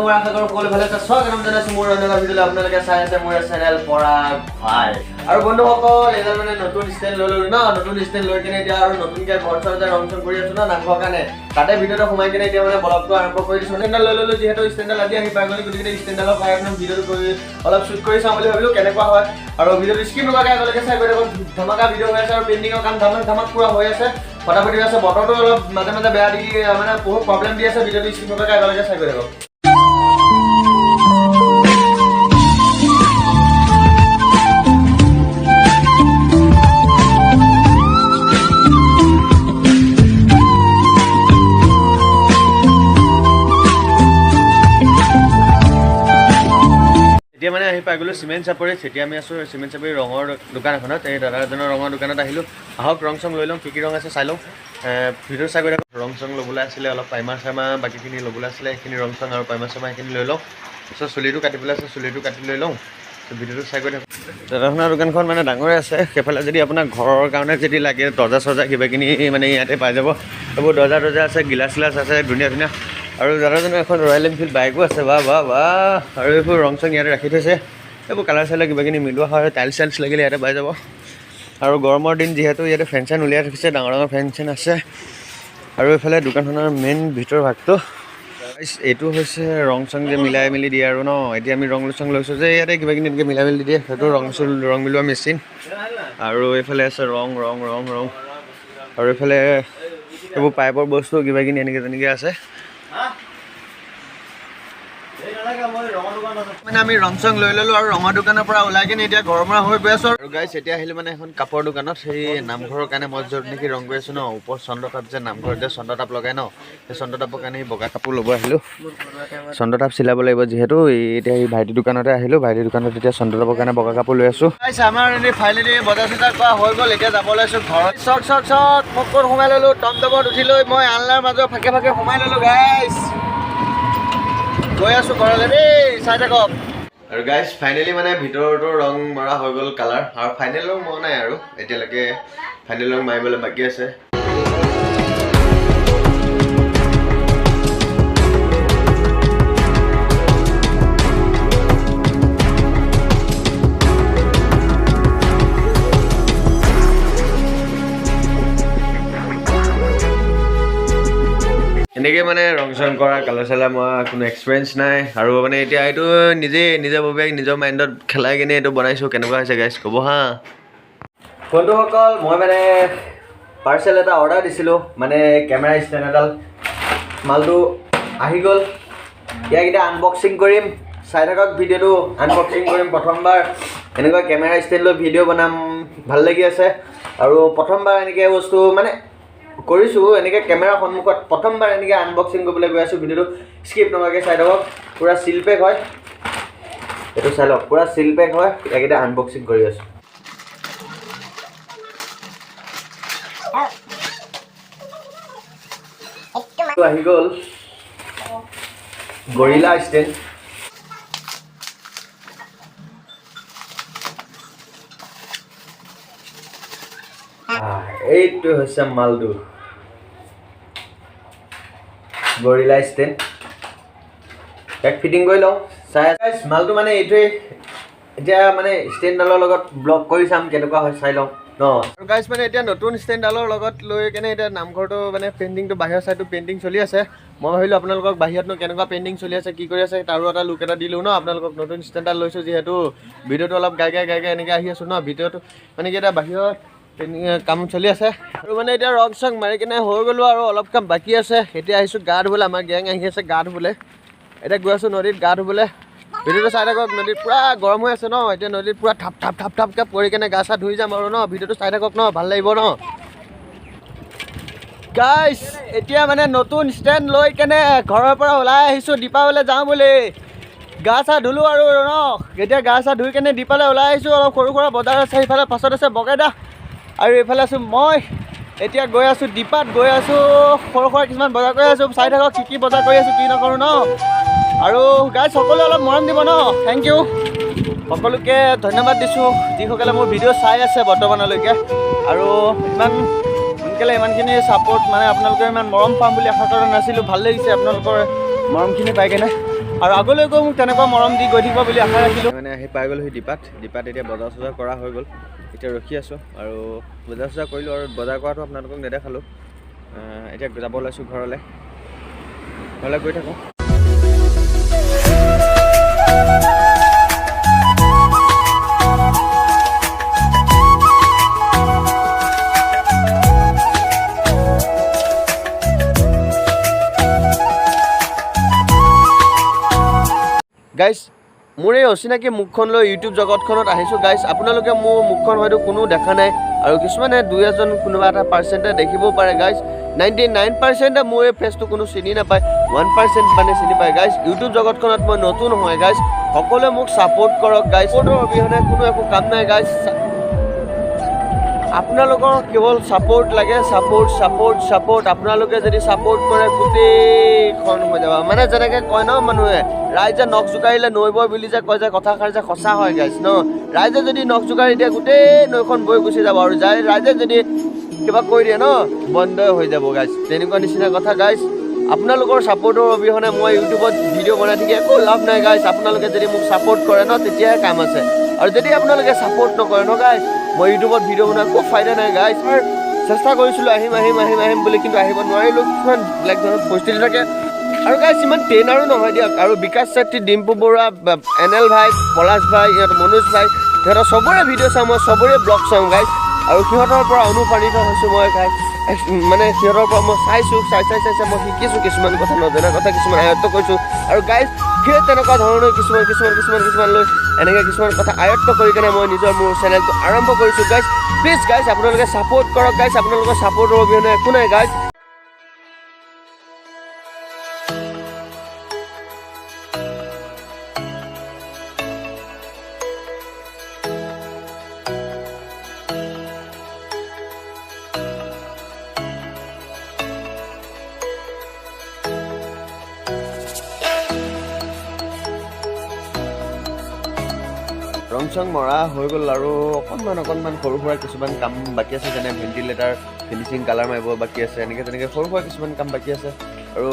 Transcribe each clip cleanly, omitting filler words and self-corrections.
মই আশা কৰোঁ সকলো ভালে আছে। স্বাগতম জনাইছোঁ মোৰ অন্য এটা ভিডিঅ'লৈ। আপোনালোকে চাই আছে মোৰ চেনেল পৰাগ ভাই। আৰু বন্ধুসকল, এডাল মানে নতুন ষ্টেণ্ড লৈ ল'লো ন। নতুন ষ্টেণ্ড লৈ কিনে এতিয়া আৰু নতুনকৈ ঘৰ চৰ যে ৰং চং কৰি আছোঁ ন নামঘৰৰ কাৰণে, তাতে ভিডিঅ'টো সোমাই কিনে এতিয়া মানে ব্লগটো আৰম্ভ কৰি দিছোঁ। ষ্টেণ্ডডাল লৈ ল'লো, যিহেতু ষ্টেণ্ডডাল আজি আহি পাই গ'ল, গতিকে ষ্টেণ্ডডালৰ পাই আপোনাৰ ভিডিঅ'টো কৰি অলপ শ্বুট কৰি চাওঁ বুলি ভাবিলোঁ কেনেকুৱা হয়। আৰু ভিডিঅ'টো স্কিপ নকৰাকৈ আগলৈকে চাই গৈ থাকক। ধমাকা ভিডিঅ' হৈ আছে আৰু পেইণ্টিঙৰ কাম ধামাক ধামাক পূৰা হৈ আছে, ফটাফটি হৈ আছে। বতৰটো অলপ মাজে মাজে বেয়া দি মানে বহুত প্ৰব্লেম দি আছে। ভিডিঅ'টো স্কিপ নকৰাকৈ আগলৈকে চাই গৈ থাকক। এতিয়া মানে আহি পাই গ'লোঁ চিমেণ্ট চাপৰিত। এতিয়া আমি আছোঁ চিমেণ্ট চাপৰি ৰঙৰ দোকান এখনত। এই দাদা এজনৰ ৰঙৰ দোকানত আহিলোঁ। আহক, ৰং চং লৈ লওঁ, কি কি ৰং আছে চাই লওঁ। ভিডিঅ' চাই গৈ থাকক। ৰং চং ল'বলৈ আছিলে অলপ, প্ৰাইমাৰ চাইমাৰ বাকীখিনি ল'বলৈ আছিলে, সেইখিনি ৰং চং আৰু প্ৰাইমাৰ চাইমাৰ সেইখিনি লৈ লওঁ। তাৰপিছত চুলিটো কাটিবলৈ আছে, চুলিটো কাটি লৈ লওঁ। ভিডিঅ'টো চাই গৈ থাকক। দাদাখনৰ দোকানখন মানে ডাঙৰে আছে। সেইফালে যদি আপোনাৰ ঘৰৰ কাৰণে যদি লাগে দৰ্জা চৰ্জা কিবাকিনি মানে ইয়াতে পাই যাব। এইবোৰ দৰ্জা তৰ্জা আছে, গিলাচ চিলাচ আছে ধুনীয়া ধুনীয়া। আৰু দাদাজনৰ এখন ৰয়েল এনফিল্ড বাইকো আছে। বাহ বাহ বাহ! আৰু এইবোৰ ৰং চং ইয়াতে ৰাখি থৈছে। এইবোৰ কালাৰ চালাৰ কিবাকিনি মিলোৱা হয়। টাইলছ চাইলছ লাগিলে ইয়াতে পাই যাব। আৰু গৰমৰ দিন যিহেতু ইয়াতে ফেন চেন উলিয়াই থৈছে, ডাঙৰ ডাঙৰ ফেন চেন আছে। আৰু এইফালে দোকানখনৰ মেইন ভিতৰ ভাগটো। এইটো হৈছে ৰং চং যে মিলাই মেলি দিয়ে আৰু ন। এতিয়া আমি ৰং চং লৈছোঁ যে ইয়াতে কিবা কিবি এনেকৈ মিলাই মেলি দিয়ে, সেইটো ৰং চং ৰং মিলোৱা মেচিন। আৰু এইফালে আছে ৰং ৰং ৰং ৰং। আৰু এইফালে এইবোৰ পাইপৰ বস্তু কিবা কিবি এনেকৈ তেনেকৈ আছে। মানে আমি ৰং চং লৈ ল'লো আৰু ৰঙৰ দোকানৰ পৰা ওলাই কিনে এতিয়া ঘৰৰ পৰা হৈ গৈ আছোঁ। আৰু গাইছ, এতিয়া আহিলোঁ মানে এখন কাপোৰৰ দোকানত। সেই নামঘৰৰ কাৰণে মই য'ত নেকি ৰং কৰি আছোঁ ন, ওপৰত চন্দ্ৰতাপ যে নামঘৰত যে চন্দ্ৰতাপ লগাই ন, সেই চন্দ্ৰতাপৰ কাৰণে বগা কাপোৰ ল'ব আহিলোঁ। চন্দ্ৰতাপ চিলাব লাগিব যিহেতু। এতিয়া এই ভাইটিৰ দোকানতে আহিলোঁ। ভাইটিৰ দোকানত এতিয়া চন্দ্ৰতাপৰ কাৰণে বগা কাপোৰ লৈ আছোঁ। গাইছ, আমাৰ এনেই ফাইনেলি বজাৰ চজাৰ কৰা হৈ গ'ল। এতিয়া যাব ওলাইছোঁ ঘৰত। চক চক চক, মই ক'ত সোমাই ল'লোঁ! টমটমত উঠি লৈ মই আলনাৰ মাজৰ ফাঁকে ফাঁকে সোমাই ল'লোঁ। গাইছ, গৈ আছোঁ ঘৰলৈ দেই, চাই থাকক। আৰু গাইজ, ফাইনেলি মানে ভিতৰতো ৰং মৰা হৈ গ'ল কালাৰ। আৰু ফাইনেল ৰং মৰা নাই আৰু এতিয়ালৈকে, ফাইনেল ৰং মাৰিবলৈ বাকী আছে। এনেকৈ মানে ৰং চং কৰা, কালাৰ চালাৰ মৰা কোনো এক্সপিৰিয়েঞ্চ নাই। আৰু মানে এতিয়া এইটো নিজেই নিজৰ ববীয়াক নিজৰ মাইণ্ডত খেলাই কিনে এইটো বনাইছোঁ। কেনেকুৱা হৈছে গাইজ ক'ব হা। বন্ধুসকল, মই মানে পাৰ্চেল এটা অৰ্ডাৰ দিছিলোঁ, মানে কেমেৰা ষ্টেণ্ড এডাল। মালটো আহি গ'ল। ইয়াক এতিয়া আনবক্সিং কৰিম, চাই থাকক ভিডিঅ'টো। আনবক্সিং কৰিম প্ৰথমবাৰ। এনেকুৱা কেমেৰা ষ্টেণ্ড লৈ ভিডিঅ' বনাম, ভাল লাগি আছে। আৰু প্ৰথমবাৰ এনেকৈ বস্তু মানে কৰিছোঁ, এনেকৈ কেমেৰাৰ সন্মুখত প্ৰথমবাৰ এনেকৈ আনবক্সিং কৰিবলৈ গৈ আছোঁ। ভিডিঅ'টো স্কিপ নকৰাকৈ চাই থাকক। পূৰা চিল পেক হয়, এইটো চাই লওক, পূৰা চিল পেক হয়। ইয়াক এতিয়া আনবক্সিং কৰি আছোঁ। আহি গ'ল গৰিলা ষ্টেণ্ড। এইটো হৈছে মালটো, গৰিলা ষ্টেণ্ড। ইয়াক ফিটিং কৰি লওঁ, চাই আছোঁ। মালটো মানে এইটোৱেই। এতিয়া মানে ষ্টেণ্ডডালৰ লগত ব্লক কৰি চাম কেনেকুৱা হয়, চাই লওঁ ন। আৰু গাইজ, মানে এতিয়া নতুন ষ্টেণ্ডডালৰ লগত লৈ কেনে এতিয়া নামঘৰটো মানে পেইণ্টিংটো বাহিৰৰ ছাইডটো পেইণ্টিং চলি আছে। মই ভাবিলোঁ আপোনালোকক বাহিৰতনো কেনেকুৱা পেইণ্টিং চলি আছে, কি কৰি আছে, তাৰো এটা লুক এটা দিলোঁ ন আপোনালোকক। নতুন ষ্টেণ্ডডাল লৈছোঁ যিহেতু ভিডিঅ'টো অলপ গাই গাই গাই গাই এনেকৈ আহি আছোঁ ন। ভিডিঅ'টো মানে কি এতিয়া বাহিৰত পেইণ্টিং কাম চলি আছে। আৰু মানে এতিয়া ৰং চং মাৰি কিনে হৈ গ'লোঁ আৰু অলপ কাম বাকী আছে। এতিয়া আহিছোঁ গা ধুবলৈ, আমাৰ গেং আহি আছে গা ধুবলৈ। এতিয়া গৈ আছোঁ নদীত গা ধুবলৈ, ভিডিঅ'টো চাই থাকক। নদীত পূৰা গৰম হৈ আছে ন, এতিয়া নদীত পূৰা থাপ থাপ থাপ থাপকৈ পৰি কেনে গা চা ধুই যাম আৰু ন। ভিডিঅ'টো চাই থাকক ন, ভাল লাগিব ন। গাইছ, এতিয়া মানে নতুন ষ্টেণ্ড লৈ কেনে ঘৰৰ পৰা ওলাই আহিছোঁ দীপাৱলৈ যাওঁ বুলি। গা চা ধুলোঁ আৰু ন, এতিয়া গা চা ধুই কেনে দীপালৈ ওলাই আহিছোঁ। অলপ সৰু সুৰা বজাৰ আছে, সেইফালে পাছত আছে বগেদা আৰু এইফালে আছোঁ মই। এতিয়া গৈ আছোঁ দীপাত, গৈ আছোঁ, সৰু সুৰা কিছুমান বজাৰ কৰি আছোঁ। চাই থাকক কি কি বজাৰ কৰি আছোঁ, কি নকৰোঁ ন। আৰু গাইজ, সকলোৱে অলপ মৰম দিব ন। Thank U, সকলোকে ধন্যবাদ দিছোঁ যিসকলে মোৰ ভিডিঅ' চাই আছে বৰ্তমানলৈকে। আৰু ইমান সোনকালে ইমানখিনি ছাপৰ্ট, মানে আপোনালোকৰ ইমান মৰম পাম বুলি আশা কৰা নাছিলোঁ। ভাল লাগিছে আপোনালোকৰ মৰমখিনি পাই কেনে। আৰু আগলৈ গৈ মোক তেনেকুৱা মৰম দি গৈ থাকিব বুলি আশা ৰাখিলোঁ। মানে আহি পাই গ'লোহি দীপাত। দীপাত এতিয়া বজাৰ চজাৰ কৰা হৈ গ'ল, এতিয়া ৰখি আছোঁ। আৰু বজাৰ চজাৰ কৰিলোঁ আৰু বজাৰ কৰাটো আপোনালোকক নেদেখালোঁ। এতিয়া যাব ওলাইছোঁ ঘৰলৈ, ঘৰলৈ গৈ থাকোঁ। গাইজ, মোৰ এই অচিনাকি মুখখন লৈ ইউটিউব জগতখনত আহিছোঁ। গাইজ, আপোনালোকে মোৰ মুখখন হয়তো কোনো দেখা নাই আৰু কিছুমানে দুই এজন কোনোবা এটা পাৰ্চেণ্টে দেখিবও পাৰে। গাইজ, 99%-এ মোৰ এই ফেচটো কোনো চিনি নাপায়, 1% মানে চিনি পায়। গাইজ, ইউটিউব জগতখনত মই নতুন হয়। গাইজ, সকলোৱে মোক ছাপোৰ্ট কৰক। গাইজ, ছাপোৰ্টৰ অবিহনে কোনো একো কাম নাই। গাইজ, আপোনালোকৰ কেৱল ছাপোৰ্ট লাগে, ছাপোৰ্ট, ছাপোৰ্ট, ছাপোৰ্ট। আপোনালোকে যদি ছাপোৰ্ট কৰে, গোটেইখন হৈ যাব। মানে যেনেকৈ কয় ন মানুহে, ৰাইজে নখ জোকাৰিলে নৈ বয় বুলি যে কয় যে, কথাষাৰ যে সঁচা হয় গাইজ ন। ৰাইজে যদি নখ জোকাৰি দিয়ে, গোটেই নৈখন বৈ গুচি যাব। আৰু যাই ৰাইজে যদি কিবা কৈ দিয়ে ন, বন্ধই হৈ যাব গাইজ। তেনেকুৱা নিচিনা কথা গাইজ। আপোনালোকৰ ছাপোৰ্টৰ অবিহনে মই ইউটিউবত ভিডিঅ' বনাই থাকি একো লাভ নাই গাইজ। আপোনালোকে যদি মোক ছাপোৰ্ট কৰে ন, তেতিয়াহে কাম আছে। আৰু যদি আপোনালোকে ছাপোৰ্ট নকৰে ন গাইজ, মই ইউটিউবত ভিডিঅ' বনোৱা একো ফাইদা নাই গাইজ। চেষ্টা কৰিছিলোঁ আহিম আহিম আহিম আহিম বুলি, কিন্তু আহিব নোৱাৰিলোঁ। কিছুমান বেলেগ ধৰণৰ পৰিস্থিতি থাকে। আৰু গাইজ, ইমান ট্ৰেইনাৰো নহয় দিয়ক। আৰু বিকাশ চেত্ৰী, ডিম্পু বৰুৱা, এন এল ভাই, পলাশ ভাই, ইহঁত মনোজ ভাই, সিহঁতৰ চবৰে ভিডিঅ' চাওঁ মই, চবৰে ব্লগ চাওঁ গাইজ। আৰু সিহঁতৰ পৰা অনুপ্ৰাণিত হৈছোঁ মই গাইজ। মানে সিহঁতৰ পৰা মই চাইছোঁ, চাই চাই চাই চাই মই শিকিছোঁ কিছুমান কথা, নজনা কথা কিছুমান আয়ত্ব কৰিছোঁ। আৰু গাইজ, সেই তেনেকুৱা ধৰণৰ কিছুমান কিছুমান কিছুমান কিছুমান লৈ এনেকৈ কিছুমান কথা আয়ত্ব কৰি কেনে মই নিজৰ মোৰ চেনেলটো আৰম্ভ কৰিছোঁ গাইজ। প্লিজ গাইজ, আপোনালোকে ছাপোৰ্ট কৰক গাইজ। আপোনালোকৰ ছাপোৰ্টৰ অবিহনে একো নাই গাইজ। ৰং চং মৰা হৈ গ'ল আৰু অকণমান অকণমান সৰু সুৰা কিছুমান কাম বাকী আছে, যেনে ভেণ্টিলেটাৰ ফিনিচিং কালাৰ মাৰিব বাকী আছে, এনেকৈ তেনেকৈ সৰু সুৰা কিছুমান কাম বাকী আছে। আৰু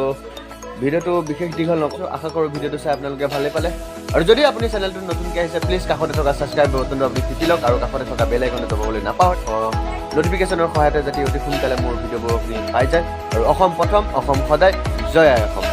ভিডিঅ'টো বিশেষ দীঘল নকৰোঁ। আশা কৰোঁ ভিডিঅ'টো চাই আপোনালোকে ভালেই পালে। আৰু যদি আপুনি চেনেলটো নতুনকৈ আহিছে, প্লিজ কাষতে থকা ছাবস্ক্ৰাইব বটনটো আপুনি টিপি লওক আৰু কাষতে থকা বেল আইকনটো দবাবলৈ নাপাহৰে। ন'টিফিকেশ্যনৰ সহায়তে যাতে অতি সোনকালে মোৰ ভিডিঅ'বোৰ আপুনি পাই যায়। আৰু অসম প্ৰথম, অসম সদায়, জয় আই অসম।